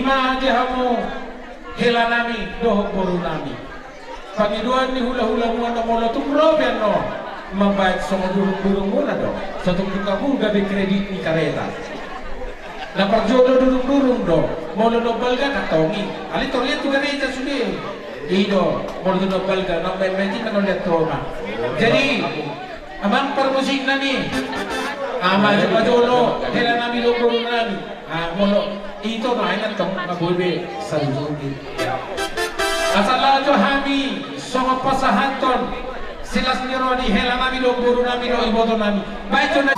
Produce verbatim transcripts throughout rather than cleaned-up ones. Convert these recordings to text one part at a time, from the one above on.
Ate hamu hela nami dohot boru nami. Pangidoan ni hula-hula muna, molo tung ro pe annon mambaen songon durung-durung muna do. Satung buka buka be kredit ni kareta. Na parjolo durung-durung do. Molo na balga kantongi. Alai tor liat tu gareja sude. I do, molo tu na balga na main-main tinggal na liat tu oma. Jadi, amang parmusik nami. Ama coba jolo, hela nami dohot boru nami. Ah, molo ito na ingat tong, na boi be saluhut i. Asa laho jo hami songon pasahathon silas ni roha ni hela nami dohot boru nami dohot iboto nami. Baik jo na.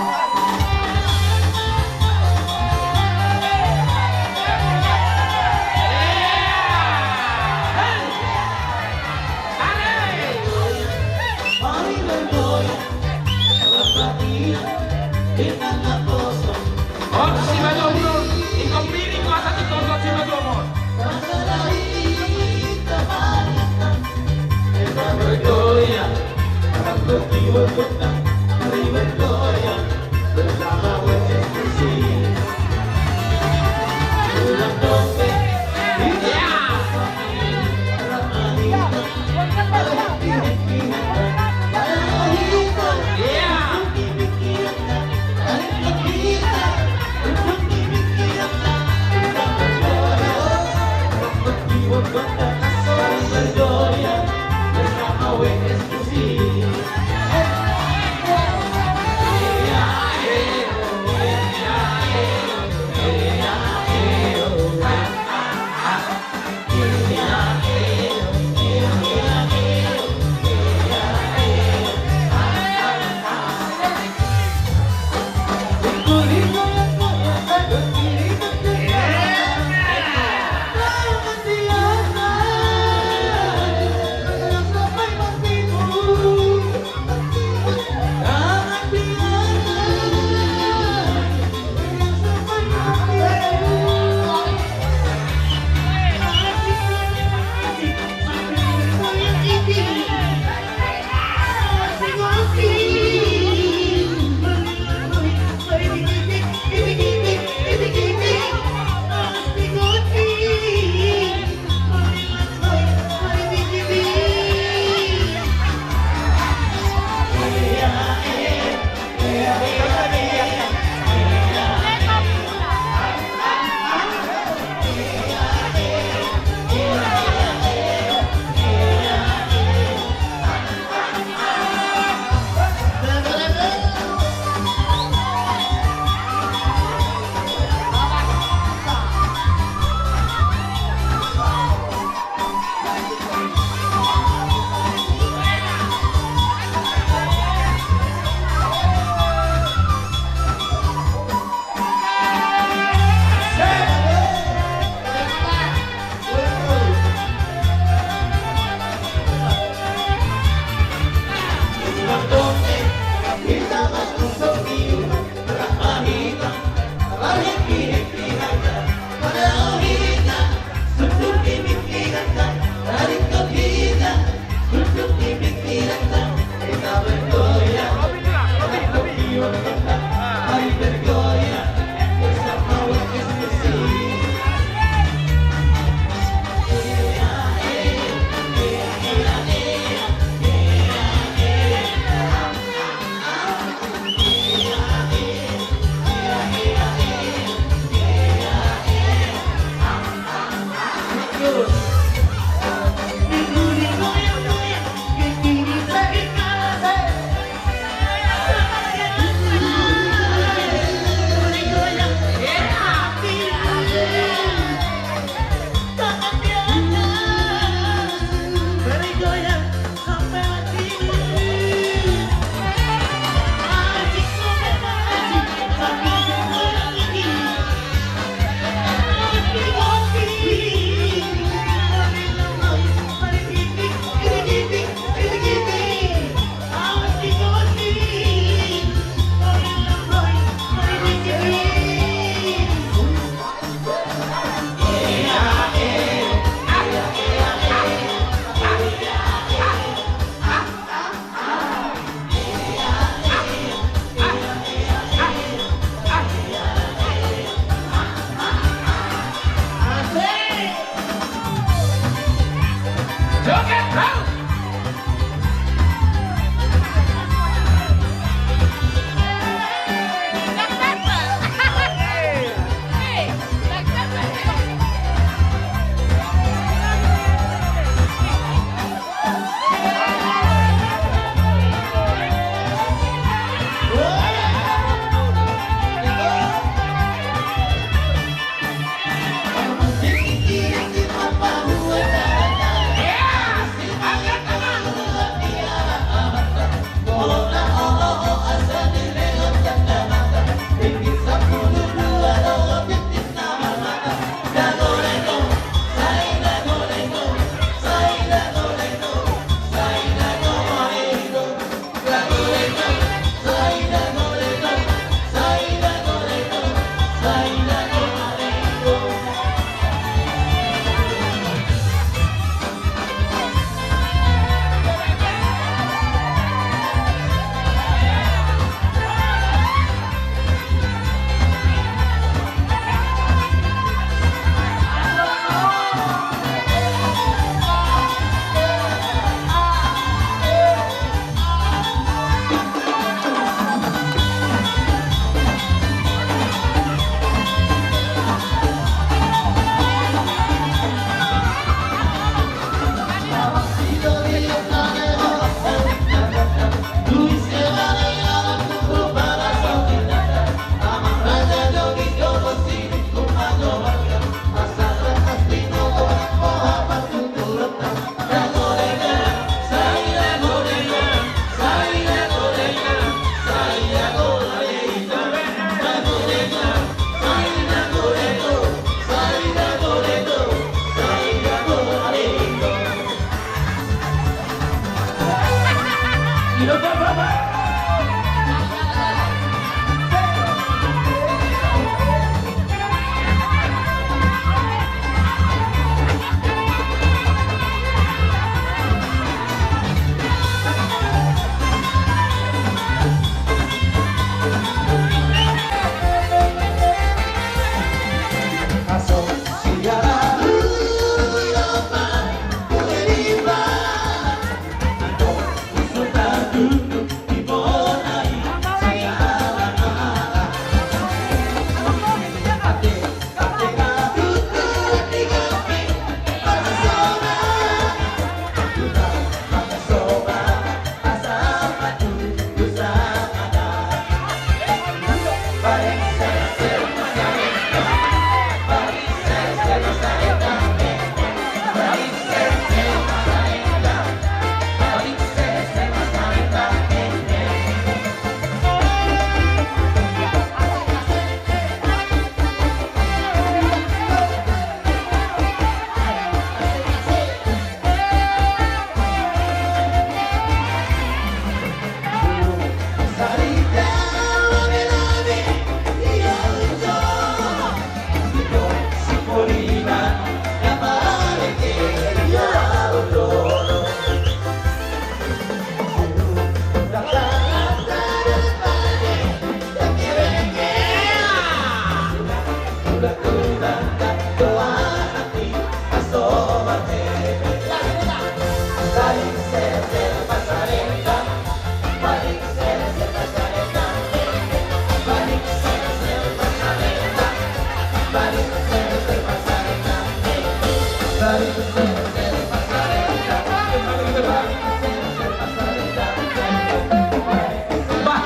Bah,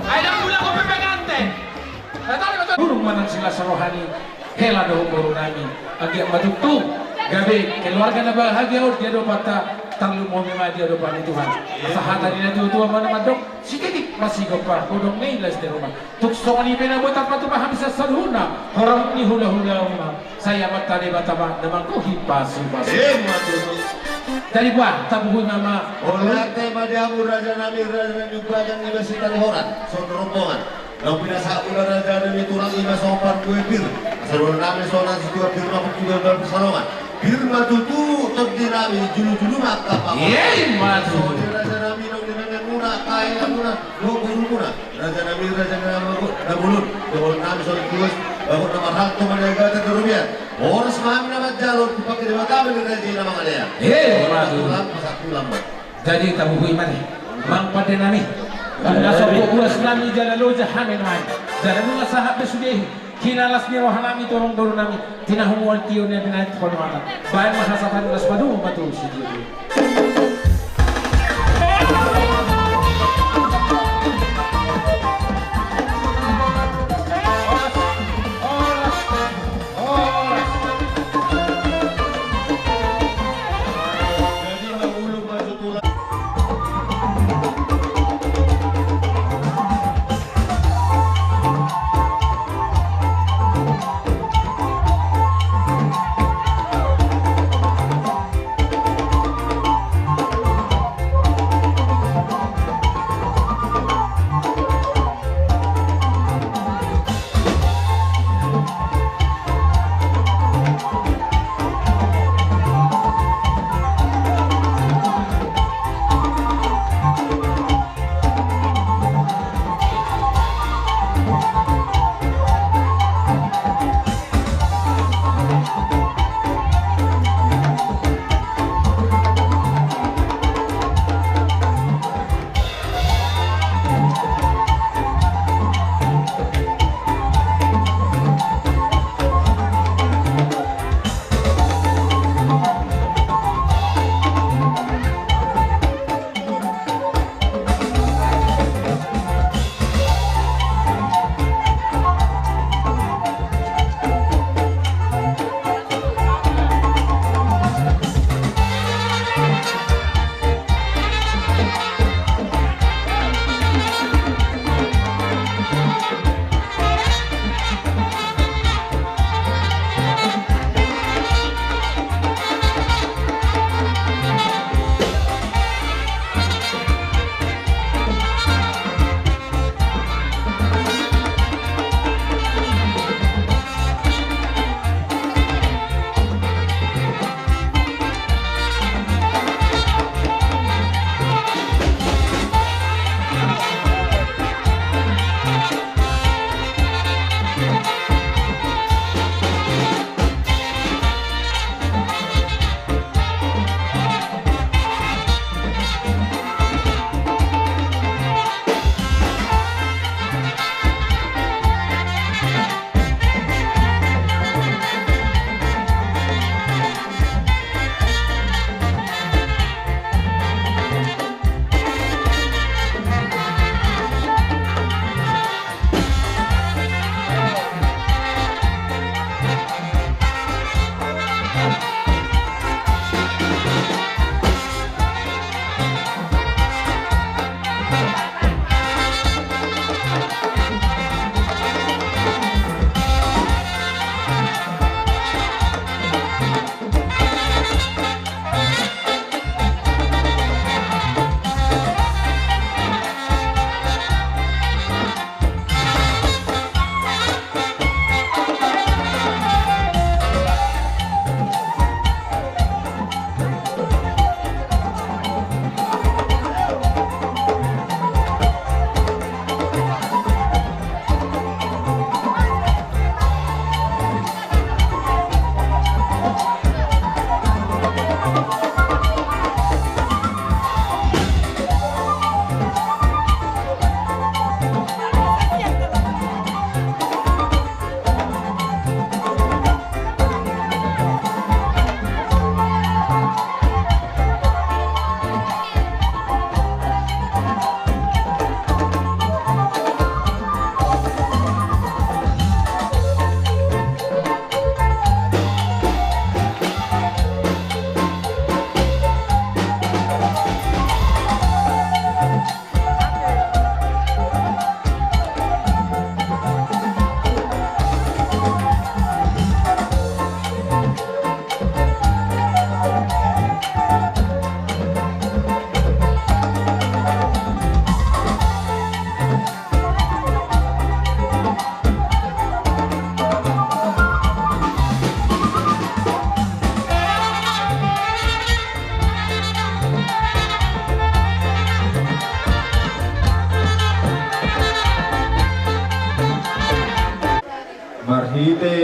ai dang mulak ho pe penganten. Burung manang silas roha ni hela dohot boru nami. Anggiat ma tutu gabe keluarga na bahagia on di adopanta, tarlumobi ma di adopan ni Tuhan. Asa hata ni na tuatua ma na mandok, sititik ma sigompa, godang ma las di ruma. Tung songon i pe na boi tarpatupa hami saluhutna, horong ni hulahula on ma. Sai Amanta Debata ma na manggohi pasupasu. Emma tutu. Jadi bah, tabuhui ma. Mauliate ma di hamu raja nami, raja nami Bagan, i ma Sitalihoran, songon rombongan. Naung pinasahat muna raja nami tulang, i ma songon parbue pir. Asa dohonon nami songon na situa pir ma pungki, bahen parsangapan. Pir ma tutu tondi nami, julu-julu ma angka pangomo. Emma tutu. Songon i raja nami naung dinangian muna angka ina muna, dohot boru muna. Raja nami, raja nami na bolon, dohonon nami songon i tuas, bagot na marhalto, maniagatan na robean. Horas ma hami na manjalo, dipangke Debata ma di raja i na mangalean. Emma tutu. Tulang, pasahat tulang ma. Jadi tabuhui ma ni, amang pande nami. Tung na sombu uas nami jala loja hami nuaeng. Jala nunga sahat be sude i hinalas ni roha nami tu amang boru nami. Tinahumuan tio ni pinahantuhon mata. Bahen ma hasahatan, las padomu ma tu sitio. Hita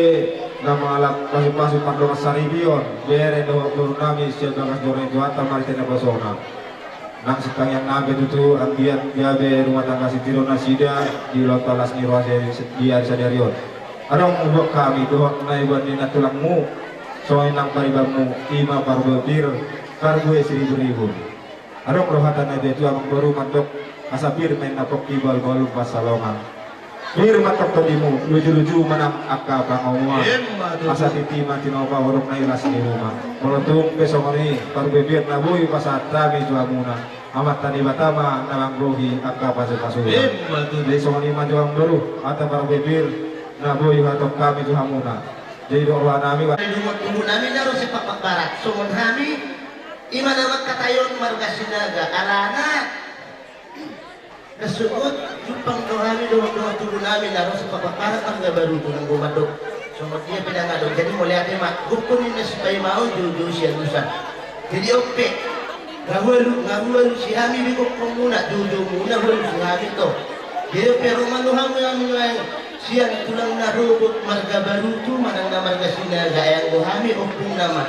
na mangalap pasupasu pardongan saripeon, bere dohot boru nami sian bagas joro ni Tuhanta marhite nabosona. Nang sitangiang nami tutu anggiat gabe rumah tangga sitiruon nasida di ulaon las ni roha di ari sadari on. Adong huboan hami dohot na iboan ni nantulangmu, songon i nang paribanmu, ima parbue pir, parbue siriburribur. Adong do hata na i tu amang boru mandok, asa pir ma inna pongki, bahulbahul pansalongan. Pir ma tongtong tondimu, lujuluju ma nang angka pangomoan. Emma tutu. Asa titi ma tinopa, hurang na i las ni ruma. Molo tung pe songon i, parbue pir na boi pasahat hami tu hamuna, Amanta Debata ma na manggohi angka pasupasu. Emma tutu. Jadi songon i ma jo amang boru, hata parbue pir na boi huhatahon hami tu hamuna. Jadi dok roha nami. Di rumah tubuh nami na ro sipapak barat, songon hami, ima na mangkataion marga Sinaga, alana na sogot jumpang do hami dohot, dohot tubuh nami na ro sipapak barat, marga Barutu, nanggo mandok songon dia pe ndang adong. Jadi mauliate ma, gokhon ninna sipaimaon, joujou sialusan. Jadi on pe, nga hualu, nga hualusi hami be gokhonmuna, joujoumuna hualusi hami, to. Jadi on pe ro ma nuaeng, hami nuaeng sian tulang na ro dohot marga Barutu manang na marga Sinaga, ai anggo hami ompungna ma.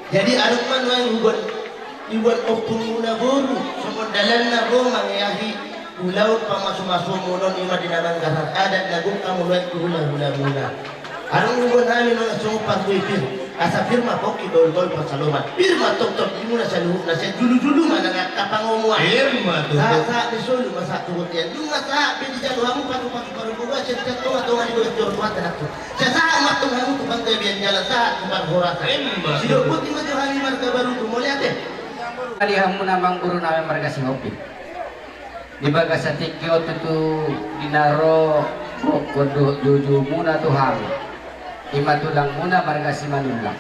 Jadi adong ma nuaeng huboan, iboan ompungmuna boru, songon dalanna ro mangeahi ulaon pamasumasuonmuna on, ima di na manggarar adat na gok hamu nuaeng tu hulahulamuna. Adong huboan hami nuaeng songon parbue pir, asa pir ma pongki, bahulbahul pansalongan. Pir ma tongtong tondimu saluhutna, sian julujulu ma nang angka pangomoan. Emma tutu. Sahat, sahat ni solu ma sahat tu bontean. Nunga sahat be dijalo hamu pasupasu parboruon sian tongatonga ni bagas joro ni Tuhanta nangkin. Sai sahat ma antong hamu tu panggabean jala sahat tu parhorasan. Emma tutu. Sidok boti ma jo hami marga Barutu, mauliate. Di hamuna amang boru nami marga Sihombing. Di bagasan tingki on tutu di na ro gokhon dohot joujoumuna tu hami, ima tulangmuna marga Simanullang.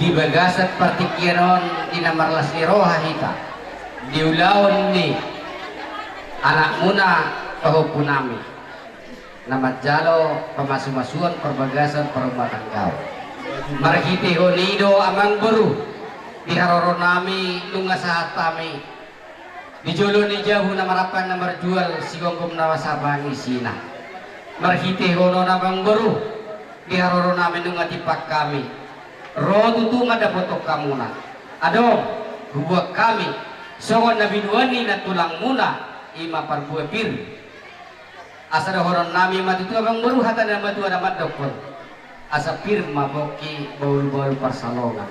Di bagasan partingkian on di na marlas ni roha hita di ulaon ni anakmuna pahompu nami na manjalo pamasumasuon parbagason parrumatanggaon. Marhitehon i do amang boru, di haroro nami nunga sahat hami di jolo ni jabu na marampang na marjual, sigomgom na sapangisina. Marhitehon on amang boru, di haroro nami nunga timpang hami ro tutu mandapothon hamuna. Adong huboan hami songon na binoan ni nantulangmuna, ima parbue pir. Asa dohonon nami ma tutu amang boru hata ni na matua na mandokhon, asa pir ma pongki, bahulbahul pansalongan.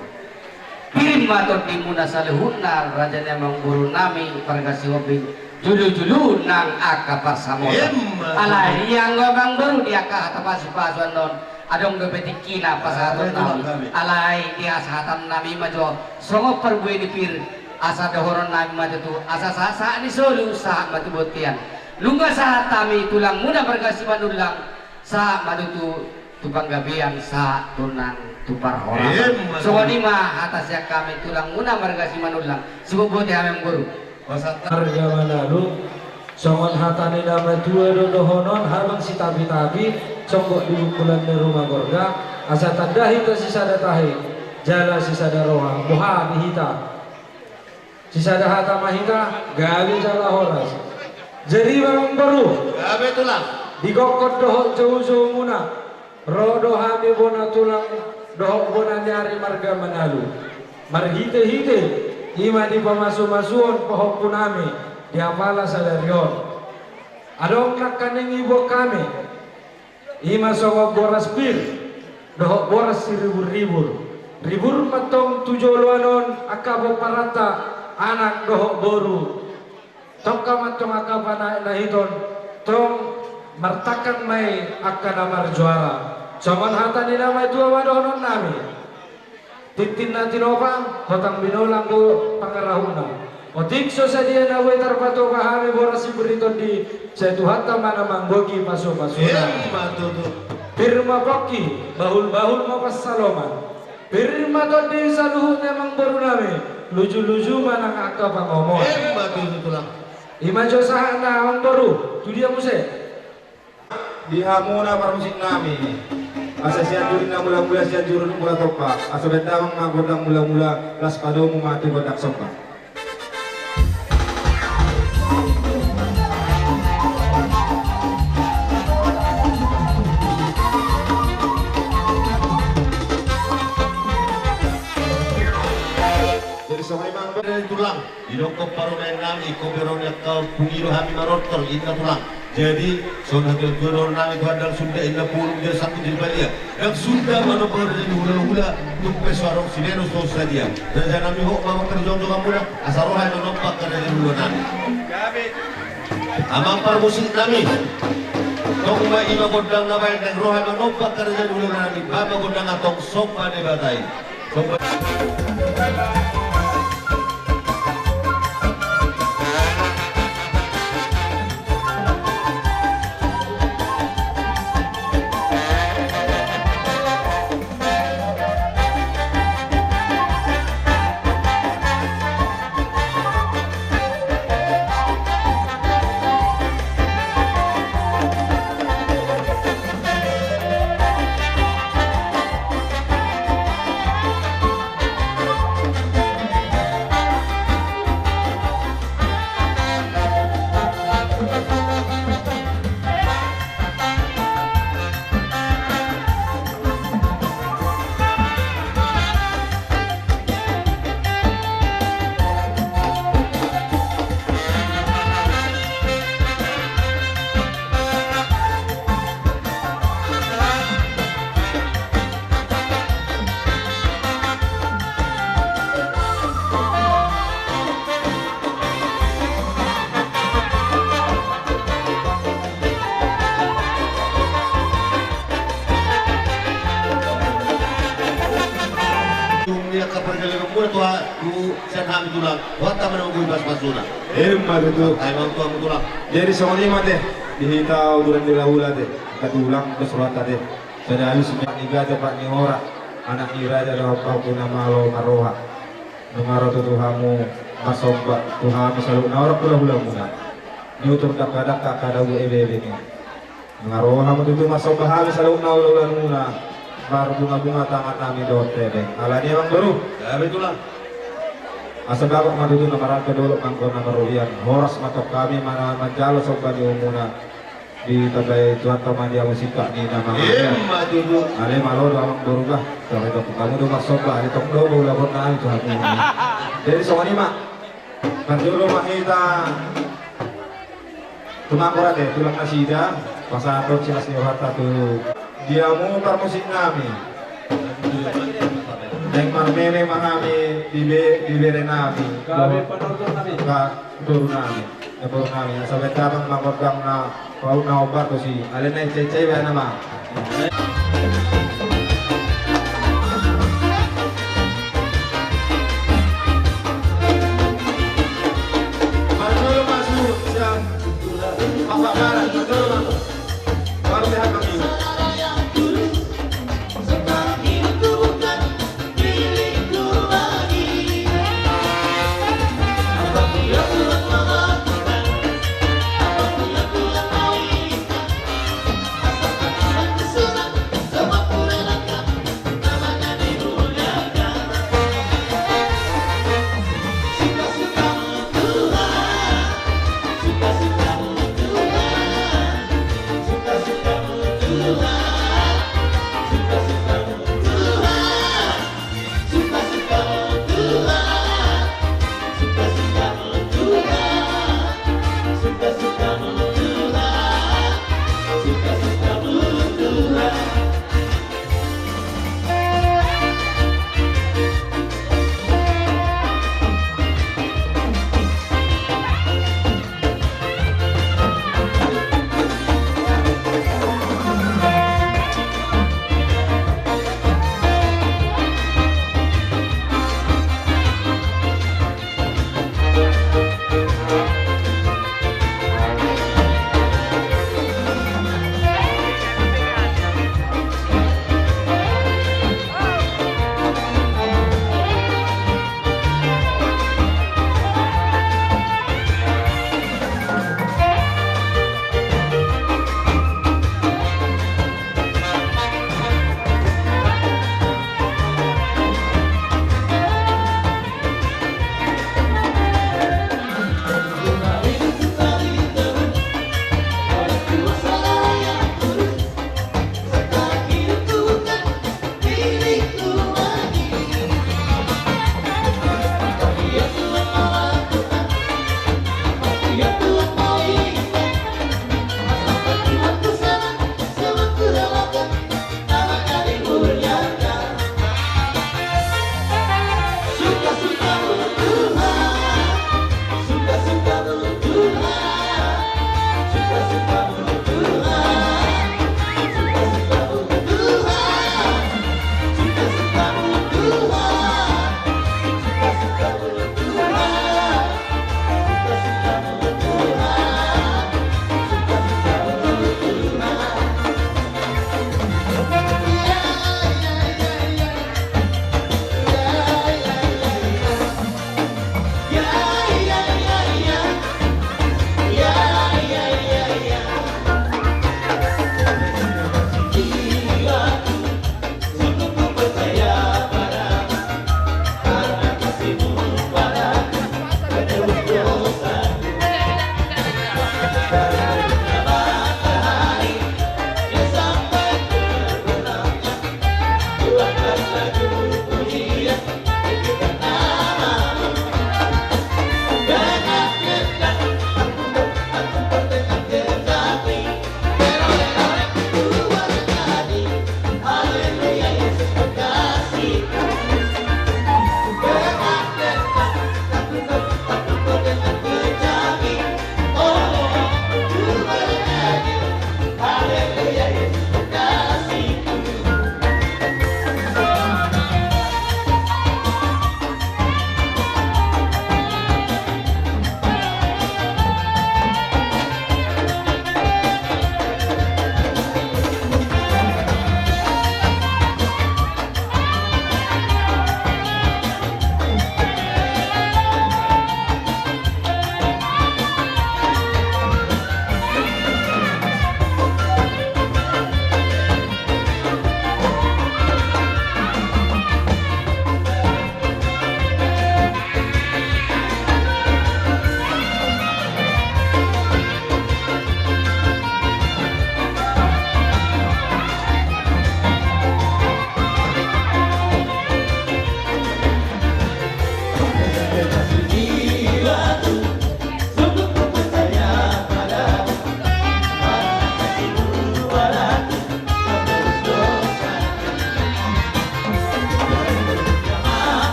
Pir ma tondimuna saluhutna, raja ni amang boru nami marga Sihombing, julujulu nang angka pansamotan. Emma. Alai i anggo amang boru, di angka hata pasupasu annon adong dope tingkina pasahaton nami. Alai di hasahatan nami ma jo songon parbue ni pir, asa dohonon nami ma tutu, asa sahat, sahat ni solu sahat ma tu bontean. Nunga sahat hami tulangmuna marga Simanullang, sahat ma tutu tu panggabean, sahat tu nang tu parhorasan. Emma. Songon i ma hata sian hami tulangmuna marga Simanullang. Sibobote hami amang boru. Marga Manalu, songon hata ni na matua do dohonon, habang sitapitapi, songgop di bungkulan ni ruma gorga, asa tanda hita sisada tahi jala sisada roha, boha di hita. Sisada hata ma hita, gabe jala horas. Jadi amang boru, gabe tulang. Di gokhon dohot joujoumuna, ro do hami bona tulang dohot bona ni ari marga Manalu. Marhitehite ima di pamasumasuon pahompu nami di apala sadari on. Adong nangkaning iboan hami, ima songon boras pir dohot boras siriburribur. Ribur ma antong tu joloan on angka pomparanta, anak dohot boru. Tongka ma antong angka panaek na hiton, tong martangkang ma i angka na marjuara. Songon hata ni na matua ma dohonon nami. Tintin na tinopa, hotang binolang do pangarahutna. Otik so sadia na boi tarpatupa hami boras siburi tondi, sai Tuhanta ma na manggohi pasupasuna. Emma tutu. Pir ma pongki, bahulbahul ma pansalongan. Pir ma tondi saluhutna amang boru nami, lujuluju ma nang angka pangomoan. Emma tutu tulang. Ima jo sahatna amang boru, tu dia muse? Di hamuna parmusik nami. Asa Sianjur Ninna Mulamula, Sianjur Mula Tompa. Asa baen damang ma gondang mulamula, laos padomu ma tu gondang somba. Didokkon parumaen nami, ingkon be ro ni angka ompung i do hami manortor, inna tulang. Jadi, songon hatuatua dohonon nami tu handal Sunda, inna pulung dia sangkut di balia. Ndang suda manomba raja ni hulahula, tung pe so adong silenos do sadia. Raja nami, hot ma mangkajongjong hamuna, asa ro hami manomba angka raja ni hulahula nami. Amang parmusik nami, tong ma i ma gondang na baen, ndang ro hami manomba angka raja ni hulahula nami, baen ma gondang antong somba Debata i. Dung dia ka perjalanan mula tua, tu sian hami tulang, wata mana mangguhi pas-pasuna. Emma tutu. Ai, mau tua, mau tulang. Jadi songon i ma te, di hita uduran ni hulahula te, angka tulang, dos rohanta te. Sada alus ni gaja pat ni ora, anak ni raja dohot pahompu na malo marroha. Nunga ro tutu hamu marsomba tu hami saluhutna, ora hulahulamuna. Niutur dakka-dakka angka dabu ebebe ni. Nunga ro hamu tutu marsomba hami saluhutna hulahulamuna. Marbunga-bunga tangan nami dohot tebeng. Alani i amang boru. Gabe tulang. Asa bagot ma tutu na marhalto, dolok ma angka na marrobean. Horas ma tong hami mana manjalo somba ni uhumuna. Ditambai Tuhanta ma di hamu singkat ni na mangajar. Emma tutu. Ale malo do amang boru bah. Tong i tong hamu do marsomba, ale tong do bola bona tu hamu. Jadi songon i ma. Parjolo ma hita tumangkor ate, tulang nasida, pasahathon silas ni rohanta tu di hamu parmusik nami. Naeng marmeme ma hami di be-, di bere nami. Gabe panortor nami. Ka-, Boru nami, na boru nami, asa baen damang ma gondang na, na hombar tusi, alai na icai-icai baen nama. Manjolo masuk sian Bapak Barat, manjolo masuk. Baru lihat kami.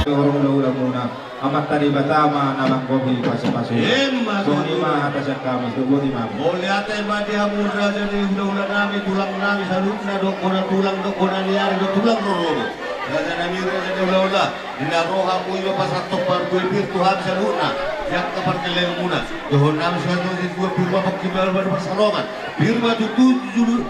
Horong hulahula muna, Amanta Debata ma na manggohi pasupasu. Emma tutu. Songon i ma hata sian hami, tutu i ma. Mauliate ma di hamu raja ni hulahula nami, tulang nami saluhutna, dohot bona tulang, dohot bona ni ari, dohot tulang rorobot. Raja nami, raja ni hulahula, di na ro hamu i ma pasahathon parbue pir tu hami saluhutna, di angka pargellengan muna. Dohonon nami songon na tua, pir ma pongki, pir ma parsaroan, pir ma tutu julu.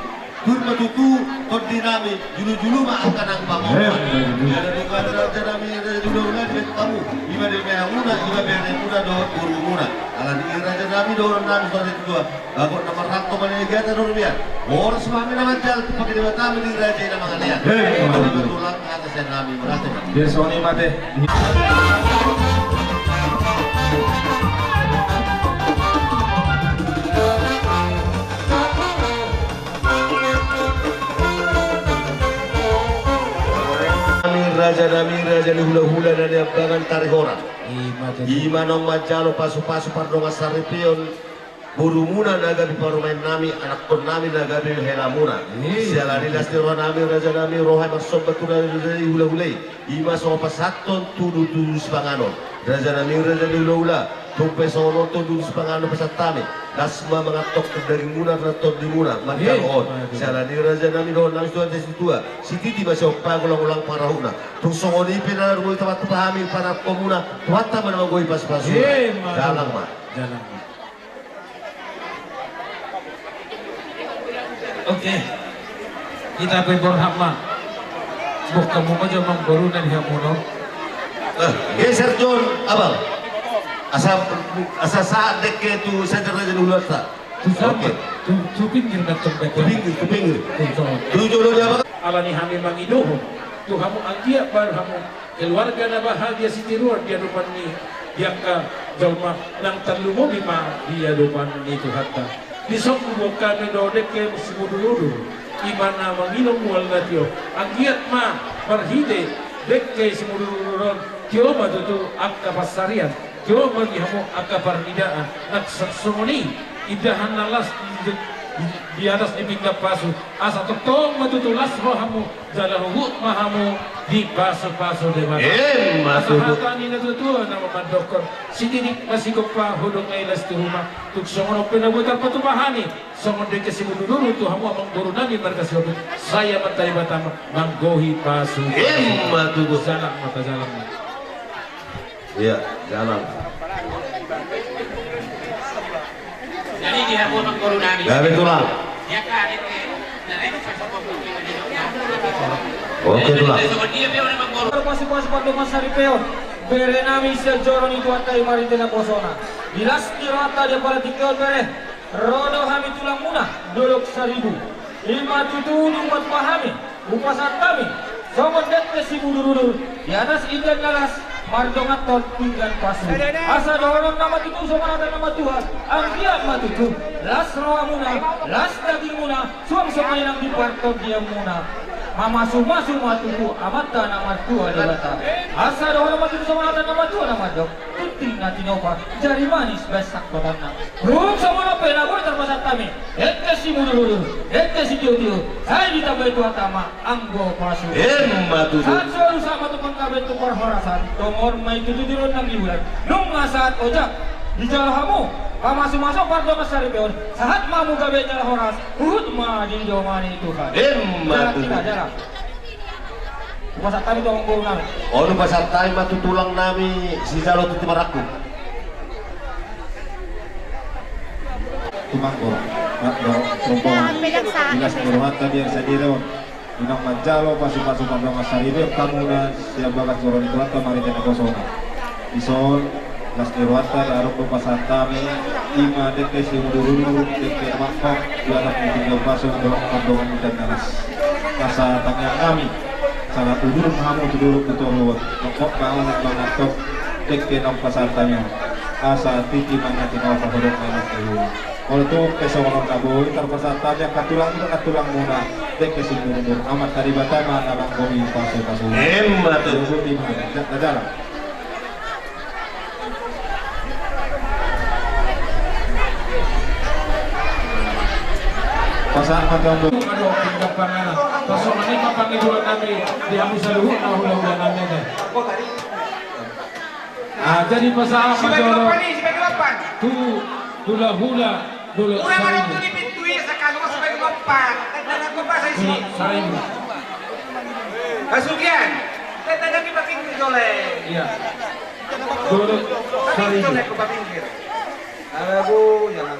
Pir ma tutu tondi nami, julujulu ma angka nang pamoruon. Emma tutu. Jala di na raja nami, raja ni hulahula, di hamu, i ma di hamuna, i ma bere muna dohot boru muna. Alani i raja nami, dohonon nami songon na tua, bagot na marranto ma na i gata dohot biar. Horas ma hami na manjalo, tu pake Debata ma di raja i na mangalean. Emma tutu. Tulang hata sian hami, mauliate ma. Dia songon i ma te. Nami raja nami, raja ni hulahula na niambangan Tarihora. I ma tutu. I ma naung manjalo pasupasu pardongan saripeon boru muna na gabe parumaen nami, anakkon nami na gabe hela muna. I. Siala ni las ni roha nami, raja nami, ro hami marsomba tu raja ni hulahula i. I ma songon pasahathon tudu, tudu sipanganon. Raja nami, raja ni hulahula, tung pe songon on tudu sipanganon pasahat hami. Las ma mangan tong daging muna, na tondi muna, manjalo on. Emma tutu. Siala ni raja nami, dohonon nami tu hata ni situa, sititi ma siompa, ulang-ulang pangarahutna. Tung songon i pe na rugi tapat tu hami, pangarahutmuna, Tuhanta ma na manggohi pasupasu. Emma tutu. Jalang ma. Jalang ma. Oke. Hita pe borhat ma. Boha hamu ma jo amangboru na di hamu on. Eh, geser jo on, abang. Asa, asa sahat dengke tu sajar raja ni hulahulanta. Tu samping. Oke. Tu, tu pinggir na tong. Tu pinggir, tu pinggir. Tu jolo. Tu jolo dia, abang. Alani hami mangidohon tu hamu anggiat baru hamu keluarga na bahagia sitiruon di adopan ni, di angka jolma nang tarlumobi ma di adopan ni Tuhanta. Dison huboan hami do dengke simudurudur, i ma na mangido mual na tio. Anggiat ma marhite dengke simudurudur on tio ma tutu angka pansarian, tio ma di hamu angka parnidaan. Nang songon i indahan na las di, di, di atas ni pinggan pasu, asa tongtong ma tutu las rohamu, jala huhut ma hamu dipasupasu Debata. Emma tutu. Asa hata ni natuatua na mandokkon, sititik ma sigompa, hudok na ilas tu huma. Tung songon on pe na boi tarpatupa hami songon dengke simudurudur tu hamu amangboru nami marga Sihombing. Sai Amanta Debata ma manggohi pasupasu. Emma tutu. Jalang ma, jalang ma. Iya, jalang. Jadi di hamu amangboru nami. Gabe tulang. Oke, tulang. Pasupasu pardongan saripeon bere nami sian joro ni Tuhanta i marhite naposona. Di las ni rohanta di apala tingki on bere, ro do hami tulangmuna Dolok Saribu. I ma tutu dibuat ma hami, hupasahat hami songon dengke simudurudur di atas indahan na las mardonganhon pinggan pasu. Asa dohonon nama tutu songon hata nama Tuhan, anggiat ma tutu las rohamuna, las dagingmuna, suang songon i nang di partondianmuna. Mamasumasu ma tutu Amanta na martua Debata. Asa dohonon ma tutu songon hata nama Tuhan na mandok, tingting na tinopa, jari manis baen sangkotanna. Tung songon on pe na boi tarpasahat hami dengke simudurudur, dengke sitiotio, sai ditambai Tuhanta ma anggo pasu. Emma tutu. Sahat solu sahat ma tu panggabean tu parhorasan, tongon ma i tutu di rondang di bulan. Nunga sahat ojak dijalo hamu pamasumasu pardongan saripeon, sahat ma hamu gabe jala horas, huhut ma didomani Tuhan. Emma tutu. Jalang hita, jalang. Hupasahat hami tu amangboru nami. On hupasahat hami ma tu tulang nami sijalo tintin marangkup. Tumanggo, ma do rombongan. Di las ni rohanta biar sadiri on, i naung manjalo pasupasu pardongan saripeon hamuna sian bagas joro ni Tuhanta marhite naposona. Dison las ni rohanta, adong do pasahat hami, i ma dengke simudurudur, dengke na mangkok di atas ni pinggan pasu dohot pardongan indahan na las. Asa tangiang nami, sahat udur ma hamu tu dolok tu toru on, mangkok ma hamu mangan tong dengke naung pasahat hami on. Asa tingting ma na tinopa, hudok na ilas tu huma. Molo tung pe songon on na boi tarpasahat hami angka tulang, angka tulangmuna, dengke simudurudur, Amanta Debata ma na manggohi pasupasu. Emma tutu. Jalang. Pasahat ma tu amangboru. Adong pinggan panganon. Tung songon i ma pangidoan nami di hamu saluhutna hulahula nami. Ah, jadi pasahat ma jolo tu hulahula Dolok Saribu. Muna ma tu di pintu i, sakaluar sebagai gompa. Tanda na gompa sa isi. Dolok Saribu. Kasugian. Tanda na gompa pintu jolo. Iya. Dolok Saribu. Gompa pintu. Ala bu, jangan.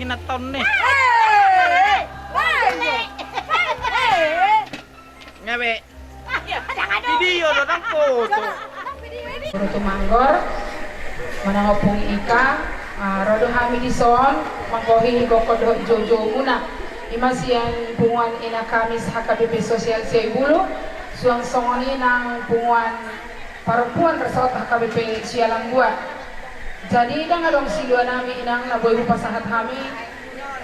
Naton ne. Ngabe? Video do, dang foto. Boru Tumanggor, manang Ompung Ika, ah, ro do hami dison manggohi gokhon dohot joujoumuna. Ima sian punguan Ina Kamis H K B P Sosial Siaibulu, suang songon i nang punguan parompuan resort H K B P Sialambua. Jadi, ndang adong siluanami, Inang, na boi hupasahat hami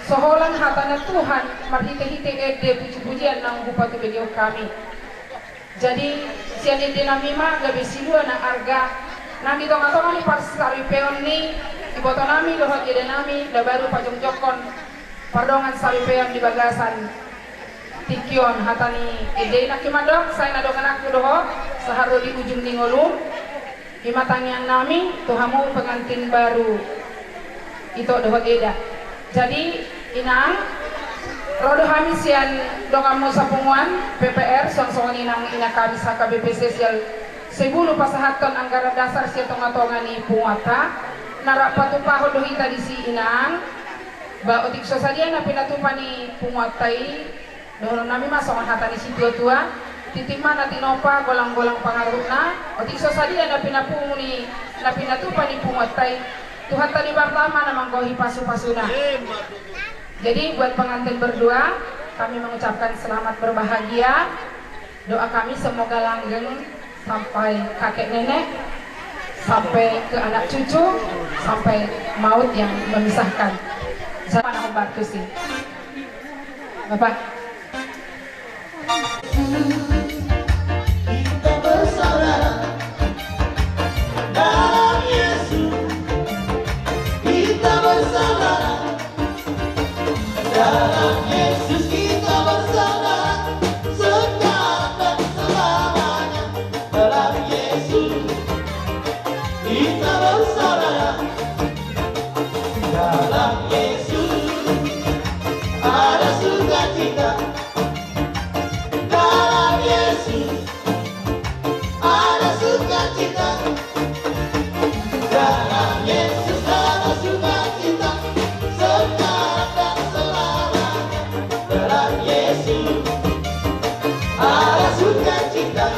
so holan hata ni Tuhan marhitehite ende pujipujian naung hupatubegehon hami. Jadi, sian endenami ma gabe silua na arga nang di tongatonga ni parsaripeon ni ibotonami dohot edanami na baru pajongjongkon pardongansaripeon di bagasan tingki on. Hata ni ende i nangkin mandok, sai na dongananku do ho, sahat ro di ujung ni ngolum. Ima tangiangnami tu hamu pengantin baru ito dohot eda. Jadi, Inang, ro do hami sian donganmu sapunguan P P R, suang songon i nang Ina Kamis H K B P Sosial Siaibulu pasahathon anggaran dasar sian tongatonga ni punguanta. Na rap patupahon do hita disi, Inang. Ba otik so sadia na pinatupa ni punguanta i, dohononnami ma songon hata ni situatua: Tintin ma na tinompa, golanggolang pangarahutna. Otik so sadia na pinapungu ni, na pinatupa ni punguanta i, Tuhanta Debata ma na manggohi pasupasuna. Jadi, buat pengantin berdua, kami mengucapkan selamat berbahagia. Doa kami semoga langgeng sampai kakek nenek, sampai ke anak cucu, sampai maut yang memisahkan. Siapa nak membantu sih? Bapak. Kita bersaudara dalam Yesus. Kita bersaudara dalam Yesus, kita bersaudara sekarang dan selamanya. Dalam Yesus kita bersaudara. Dalam Yesus ada sukacita. Dalam Yesus ada sukacita. Dalam Yesus ada sukacita sekarang dan selamanya. Dalam Yesus ada sukacita.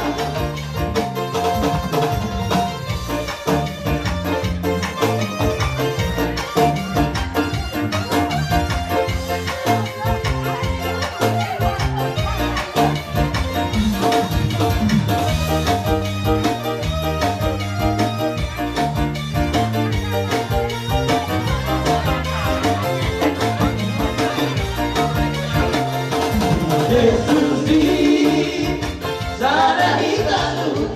Yesus di sada hita tu.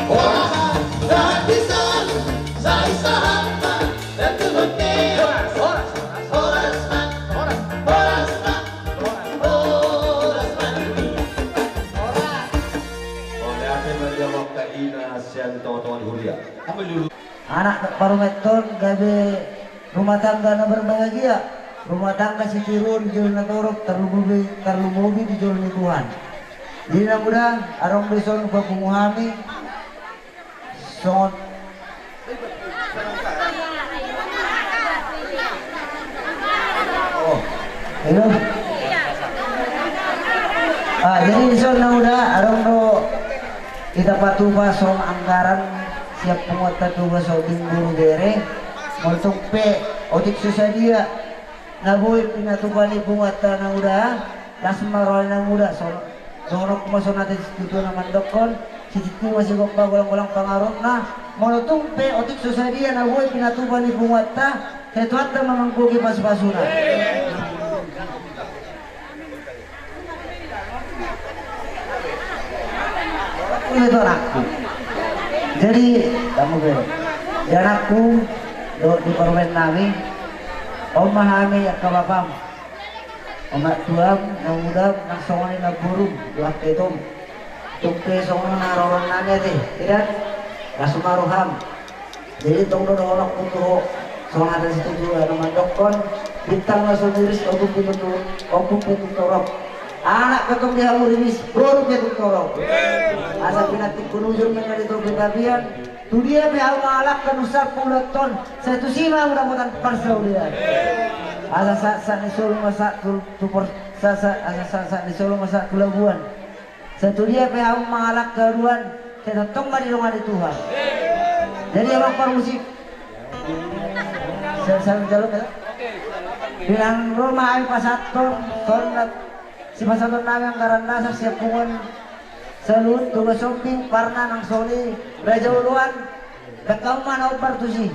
Horas, dan di sana, sai sahat ma. Horas, horas, horas, horas, horas, horas, horas. Mauliate ma di Amanta Ina sian tongatonga ni huria. Anak parumaenhon gabe rumah tangga na berbahagia, rumah tangga sitiruon di jolo na torop, tarlumobi, tarlumobi di jolo ni Tuhan. Jadi na muda, adong do dison hupapungu hami. Songon. Oh. Halo. Ah, jadi dison na muda, adong do hita patupa songon anggaran sian punguanta Toga Sombing Boru Bere. Molo tung pe otik so sadia na boi pinatupa ni punguanta na muda, las ma roha ni na muda, so, dohononku ma songon hata ni situatua na mandokkon: Sititi ma sigompa, golanggolang pangarahutna. Molo tung pe otik so sadia na boi pinatupa ni punguanta, sai Tuhanta ma manggohi pasupasuna. Ima tu anakku. Jadi, kamu be, di anakku, dohot di parumaennami, on ma hami angka bapam, omak tuam, namudam, nang songon i namborum, dohot angka itom. Tung pe songon i na roronnami ate, idan, las ma roham. Jadi tong do dohononku tu ho, songon hata ni situatua na mandokkon: Bintang na so miris ombun pe tung, ombun pe tung torop. Anak pe tong di hamu riris, boru pe tung torop. Asa pinantikkon ujur ma na di topi tapian. Tu dia pe hamu mangalangka dung sampulu taon, sai tusi ma hamu dapotan parsaulian. Asa sahat-sahat ni solu ma sahat tu, tu por-, sa-, sa-, asa sahat-sahat ni solu ma sahat tu labuan. Sai tu dia pe hamu mangalangka haduan, sai tongtong ma didongani Tuhan. Jadi, amang parmusik. Sa-, sa-, jalo, ya? Pinangido ma hami pasahathon, tona, sipasahaton nami anggaran dasar sian punguan Salut, Toga Sombing, Parna, nang songon i Raja Oloan, dangka ma na hombar tusi.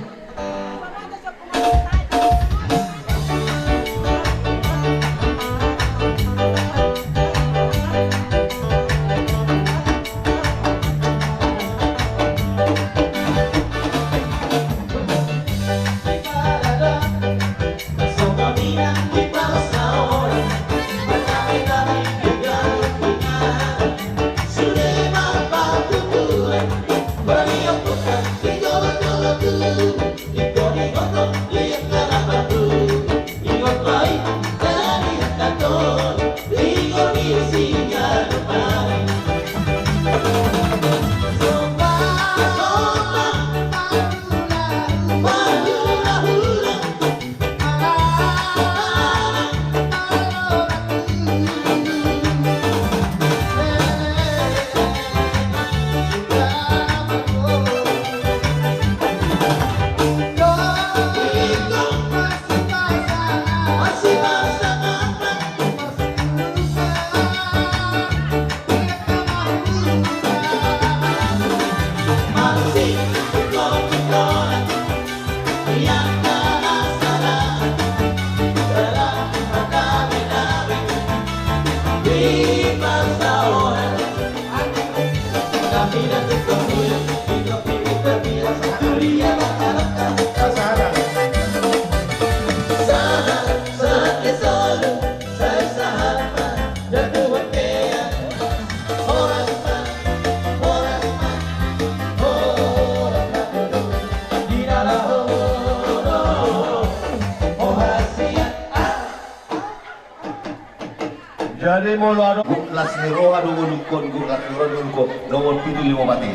Jadi molo adong guk las ni roha do ngolungkon, guk las ni roha do ngolungkon, nomor pitu lima pati.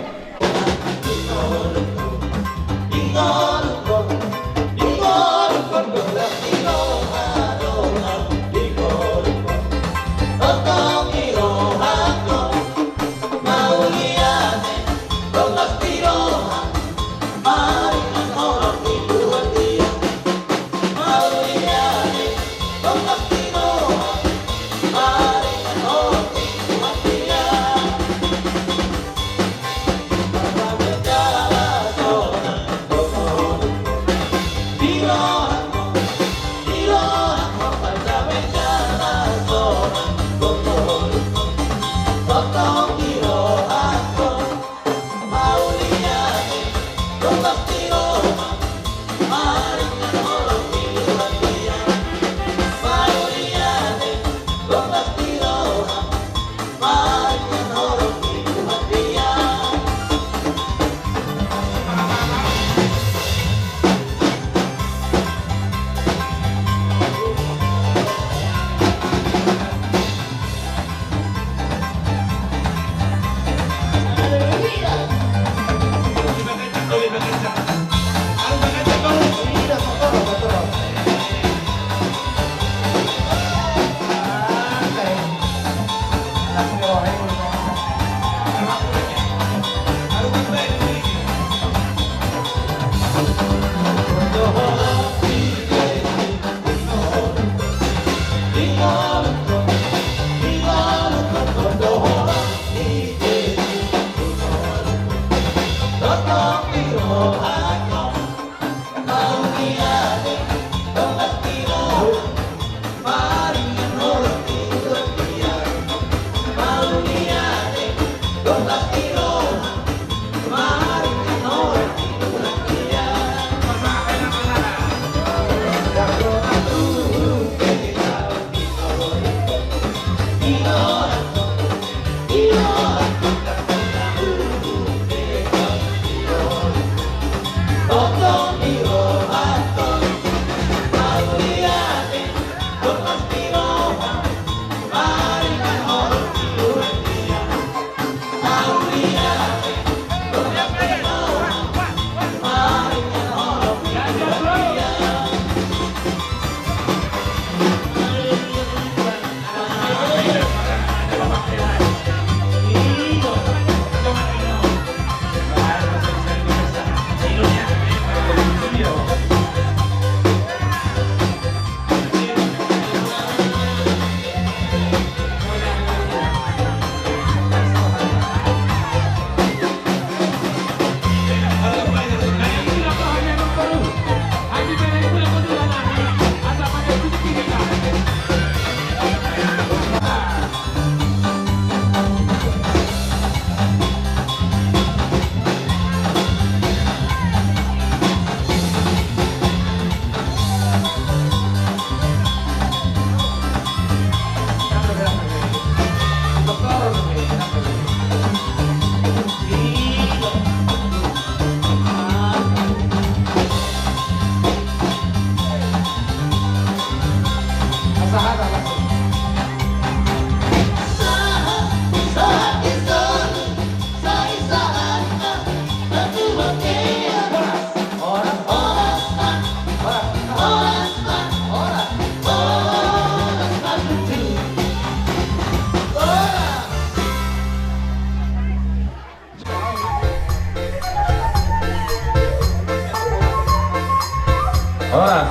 Horas.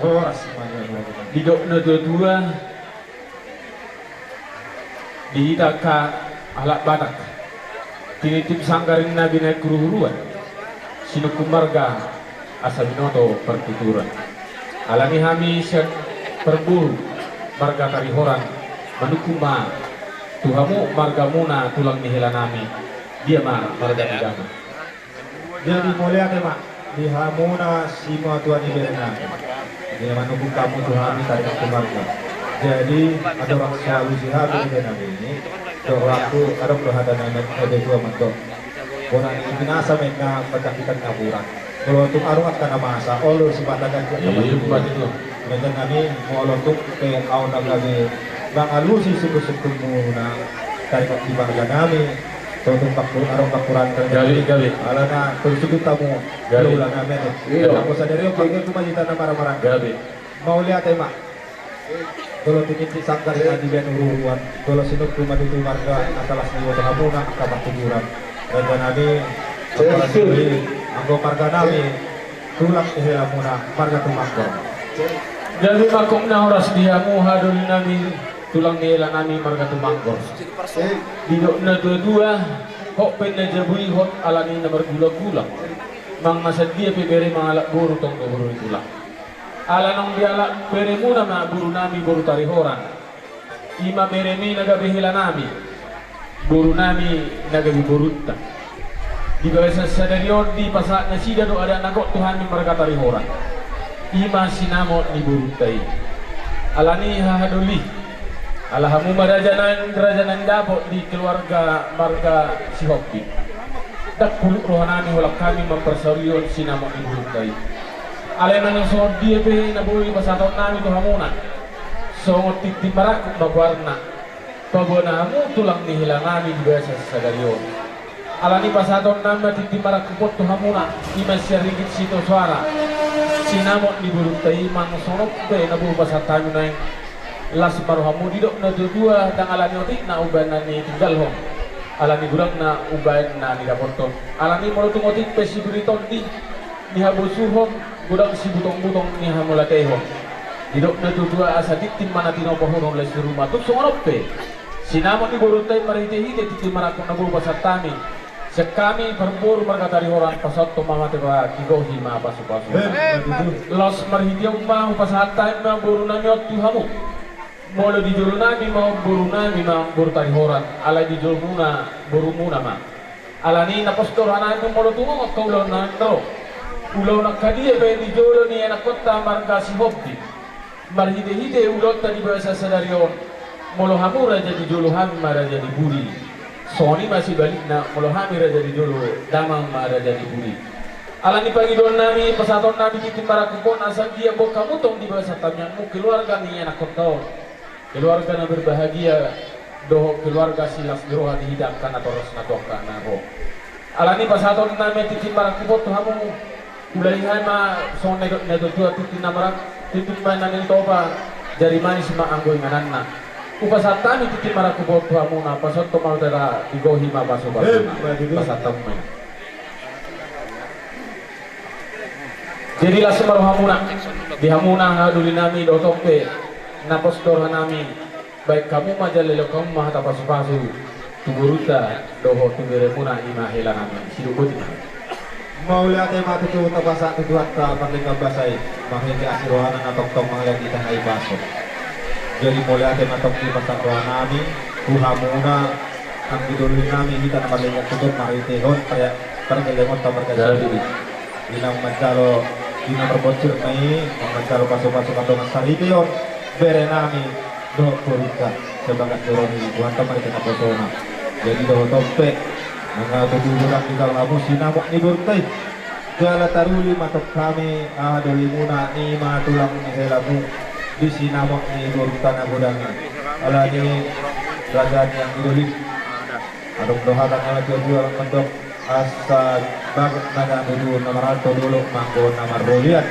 Horas. Didok na tua-tua, di hita angka halak Batak, tinitip sanggar ninna binahen huru-huruan, sinungkun marga asa binoto partuturan. Alani hami sian parboru marga Tarihoran, manungkun ma tu hamu margamuna tulang ni helanami, dia ma marga ni damang. Jadi mauliate ma di hamuna simatutua ni berenami. Jadi manungkun hamu tu hami taringot tu marga. Jadi andorang so alusi hami di berenami i, dohot tu adong do hata na ende tua mandok. Bona ni binasa ma inna, panjangkitan na murah. Molo tung adong angka na masa, olo sipata ganti angka. Iya, betul. Berenami, molo tung pe au na gabe mangalusi sungkun-sungkunmuna taringot di marganami, tung pe adong pangkurangan. Gabe, gabe. Alana tung sungkun hamu. Gabe. Ulang amen. Iya. Anggo sadari on pe tu ma hita na marhahamaranggi. Gabe. Mauliate ma. Jolo tinitip sanggar ninna binahen huru-huruan, jolo sinungkun ma tutu marga asa las ni boto hamuna angka partuturan. Rajanami, apala suri, anggo marganami tulang ni helamuna marga Tumangkor. Jadi manungkun na horas di hamu haha dolinami tulang ni helanami marga Tumangkor. Didok na tua-tua, hot pe na jabu i hot alani na margula-gula. Manang na sadia pe bere mangalap boru tong do boru ni tulang. Ala naung dialap beremuna ma borunami boru Tarihoran. I ma beremi na gabe helanami, borunami na gabe borunta. Di bagasan sadari on dipasahat nasida do adat na gok tu hami marga Tarihoran. I ma sinamot ni borunta i. Alani haha doli, ala hamu ma raja na, raja na nidapot di keluarga marga Sihombing. Ndang pulut rohanami holan hami mamparsaulihon sinamot ni borunta i. Alai manang songon dia pe na boi pasahatonnami tu hamuna, songon tintin marangkup ma goarna. Paboa na hamu tulang ni helanami di bagasan sadari on. Alani pasahatonnami ma tintin marangkup on tu hamuna, i ma sian ringgit sitio soara. Sinamot ni borunta i manang songon on pe na boi pasahat hami nuaeng. Las ma rohamu, didok na tua-tua, ndang alani otik na umbahen na nitinggalhon, alani godang na umbahen na nidapothon. Alani molo tung otik pe sibiri tondi ni habosuhon, godang sibutong-butong ni hamauliatehon. Didok na tua-tua, asa tintin ma na tinopa hurang laos suru ma. Tung songon on pe sinamot ni borunta i marhite-hite tintin marangkup na boi pasahat hami. Sian hami parboru marga Tarihoran, pasahathon ma mate ba, tigohi ma pasu-pasu. Laos marhite on ma hupasahat hami ma borunami on tu hamu. Molo di jolonami ma on borunami ma boru Tarihoran, alai di jolomuna borumuna ma. Alani na pos do rohanami molo tung adong angka ulaon na ro, ulaon angka dia pe di jolo ni anakkonta marga Sihombing. Marhite-hite ulaonta di bagasan sadari on, molo hamu raja di jolo, hami ma raja di pudi. Songon i ma sibalikna, molo hami raja di jolo, damang ma raja di pudi. Alani pangidoannami, pasahatonnami tintin marangkup on, asa anggiat boan hamu tong di bagasan tangiangmu keluarga ni anakkonta on, keluarga na berbahagia dohot keluarga silas ni roha di hita angka natorasna tu angka na ro. Alani pasahatonnami tintin marangkup on tu hamu. Ulahi hami ma songon na nidok ni natuatua, tintin na marang, tintin ma na nitopa, jari manis ma anggo ingananna. Hupasahat hami tintin marangkup on tu hamuna, pasahathon ma mate ba, tigohi ma pasu-pasu. Pasahat hamu ma. Jadi las ma rohamuna, di hamuna haha dolinami dohot on pe na pos do rohanami. Baen hamu ma jala lehon hamu ma hata pasu-pasu tu borunta dohot tu beremuna, i ma helanami. Sidok boti ma. Mauliate ma tutu tapasahat tu Tuhanta pardenggan basa i, marhite asi rohana na tongtong mangalean di tangihon baso. Jadi mauliate ma tong dipasahat rohanami tu hamuna anggi dolinami, hita na marlinggan tutu marhitehon pargellengonta marga Sihombing. Di naung manjalo, di na marbonsir ma i, naung manjalo pasu-pasu ma dongan saripeon berenami dohot borunta, sebagas joro ni Tuhanta ma di tengah bosona. Jadi dohot on pe, nunga tutu godang di hamu sinamot ni borunta i. Jala taruli ma tong hami haha dolimuna, i ma tulang ni helamu, di sinamot ni borunta na godang i. Alani raja ni anggi dolim, adong do hata na tua-tua mandok, asa bagot na ganudu na marhalto, dolok ma anggo na marrolian.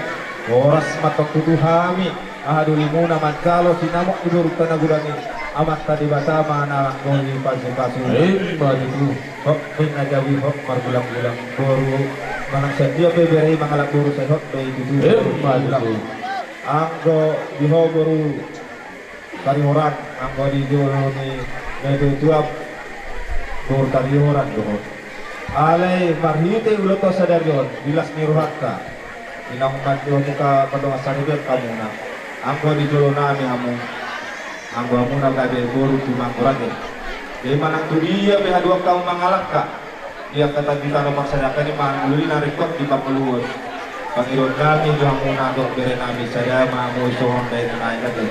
Horas ma tong tutu hami haha dolimuna manjalo sinamot ni borunta na godang i. Amanta Debata ma na lang boi pasupasu. Ima tutu. Hot ninna jabu i hot margulanggulang boru. Manang sian dia pe bere i mangalap boru sai hot do i tutu. Ima tutu. Anggo di ho boru Tarihoran, anggo di jolo ni natuatuam boru Tarihoran do ho. Alai marhite ulaonta sadari on, di las ni rohanta, di naung mandok hamu mandongan saripeon hamuna. Anggo di jolo nami hamu, anggo hamuna gabe boru Tumanggur ate. Jadi manang tu dia pe haduan hamu mangalangka, di angka tano parserahan i mangolu i na ringkot di pangoluon. Pangidoan nami tu hamuna dohot bere nami, sada ma hamu songon dainang nai ate.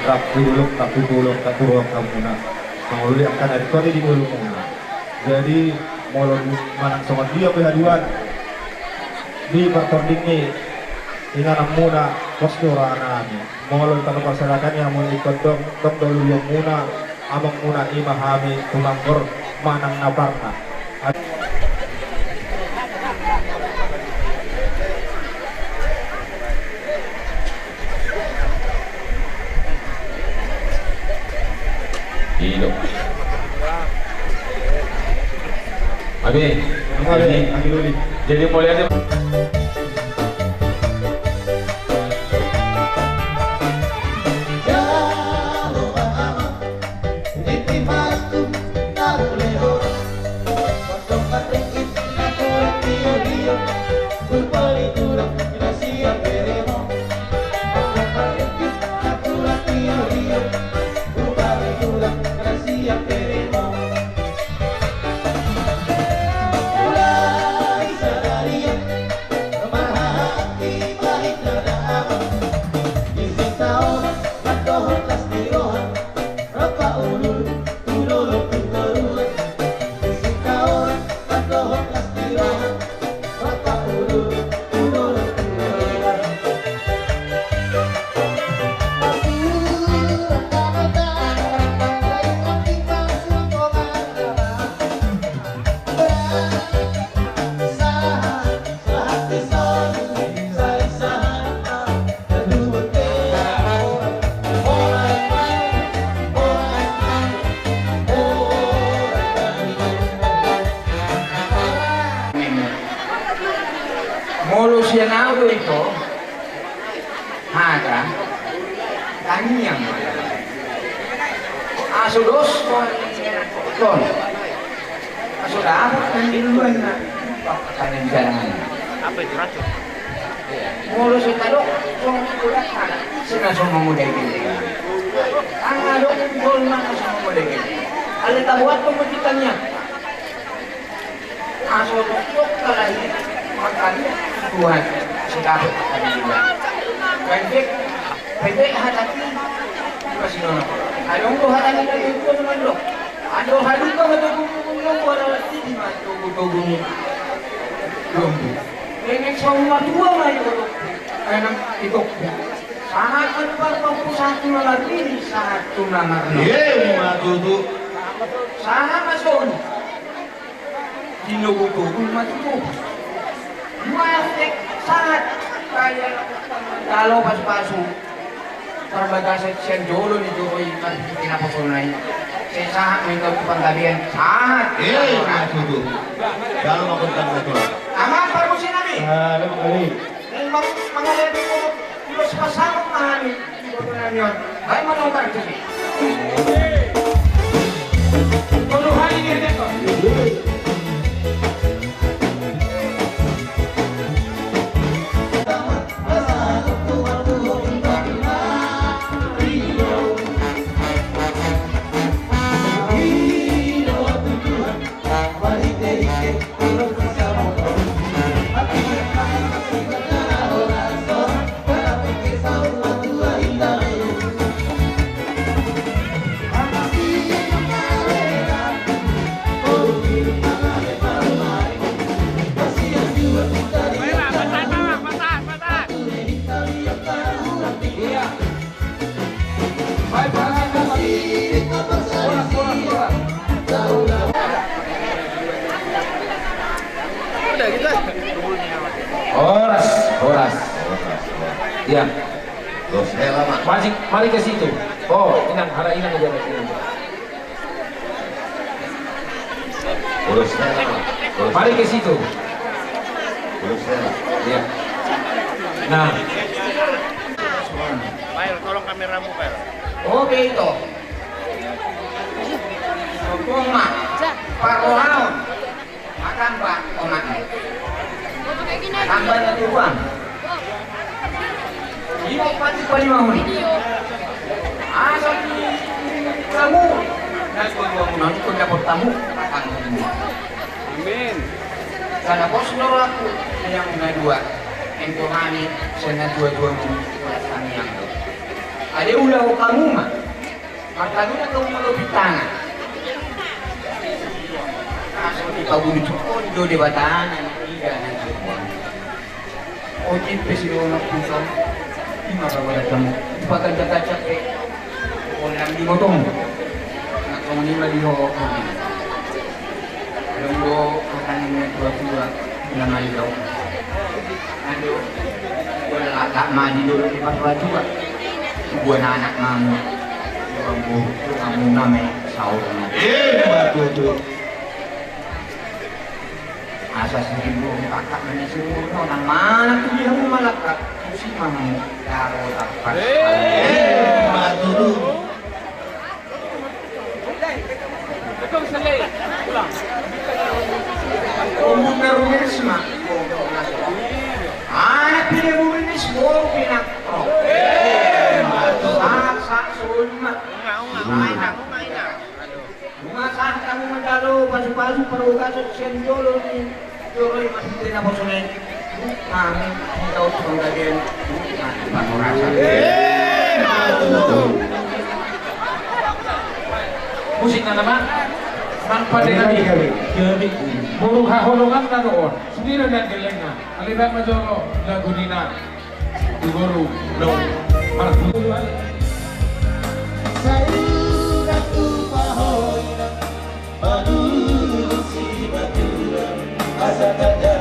Rap tu dolok, rap tu dolok, rap tu roha hamuna. Mangolu i angka na ringkot i di ngolumuna. Jadi molo manang songon dia pe haduan di partording ni ingananmuna, pos ni roha nami. Molo tano parserahan i hamu ingkon dong, dong do luluanmuna, amangmuna, ima hami Tumanggur manang na parna. Ido. Abi, abi, jadi, abi Luli. Jadi mauliate. Molo sian ahu do ito, hata tangiang ma. Aso dos, ton. Aso dapot nang di luanna. Tangiang jalangan. Molo so tadok, songon i do hata. Sena so mamodai gelleng. Tang adong jolma na so mamodai gelleng. Alai tabuat pemetikan nian. Aso toktok kalai makani Tuhan, sidapot makani Tuhan. Pendek, pendek hata i, masih nono. Adong do hata ni na tuan mandok. Ando haduka ma togu, nunggu ada lagi di ma togu-togu ni. Lombu. Nenek saung matua ma itu. Enak itu. Sahat kan par pangku satu na lagi, satu na marno. Iya, ini ma tutu. Sahat masuk. Tinogu-togu ma tutu. Masek sahat kaya jalo pasu-pasu. Parbagasan sian jolo ni jolo i marhite naposona i. Sai sahat ma i tu panggabean sahat. Eh, ma tutu. Jalo ma kontang na tulang. Amang parmusik nami. Halo, halo. Nang mang-, mangalehon ulos pasangon ma hami. Baik, manukar tu si. Tolu hali dia tembak. Horas, horas, horas, horas. Iya. Mari, mari ke situ. Oh, inang, hara inang udah lagi. Mari ke situ. Iya. Nah. Pael, tolong kameramu, Pael. Oke, itu. Hukum ma. Parrohaon. Makan, Pak, onak. Tambah na tuan. Lima pati palima huni. Asal di kamu. Na tuan, tuan, nanti kau dapat tamu. Amin. Karena bos noro aku yang na dua. Engko mani, sana dua-dua mu. Ada ulah kamu mah. Martaduna tong molo bintana. Aso di pabulu cukon do Debata na tiga na cukon. Oji pe si dona pusa. Ima bawa datang. Ipakan kata capek. Olam di motong. Nak tong ni mali ho. Lombo akan ini dua-dua. Ina mali dong. Aduh. Gua lelak mandi dulu di pas baju, Pak. Gua anak mamu. Orang buruk tuh kamu namanya sahur. Eh, betul tuh. Asa seribu kakak mana seribu, nang mana tuh dia mau malakka? Musim mamu. Karo tak pas. Eh, betul tuh. Umbuk na rumiris ma. Anak pide rumiris, boru pinakro. Sak, sak, sulma. Bunga santa, bunga talo, pasu-pasu, parugaso, sian jolo ni. Jolo i masih tena bosone. Kami, kita untuk penggajian. Musik na nama. Nang pade nami. Gabe. Boru haholongan na do on. Sendiri dan gelengna. Alibang majolo lagu nina. Di boru. Lo. Marhaba. Saudara tu pahoina. Manusi baturan asa tada.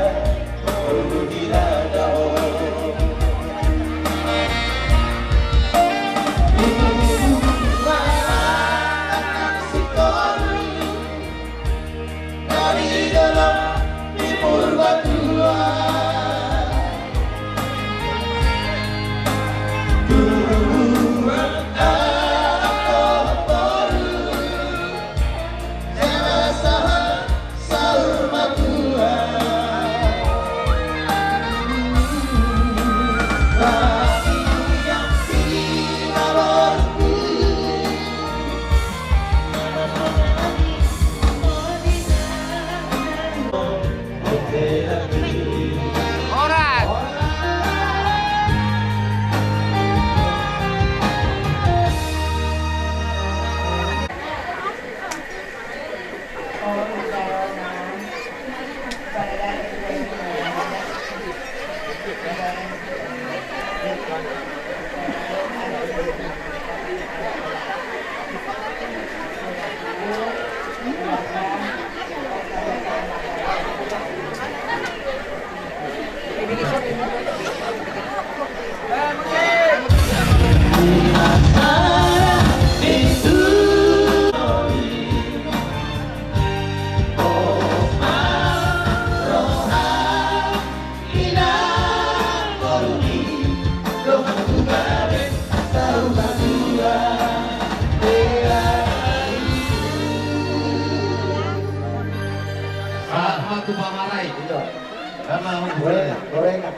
Sahat ma tu pamarai.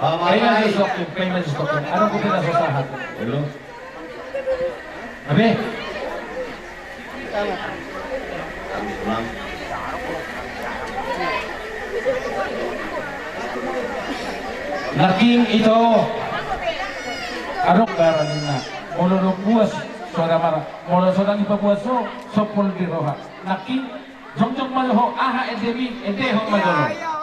Pamarai. Pemain stocking, pemain stocking. Ada kopi rasa sahat. Belum. Abe. Nangkin ito. Adong baranina. Molo do puas so da mara. Molo so dang ipapuas so, sompol di roha. Nangkin jongjong ma jo ho, aha endemi, endehon ma jolo.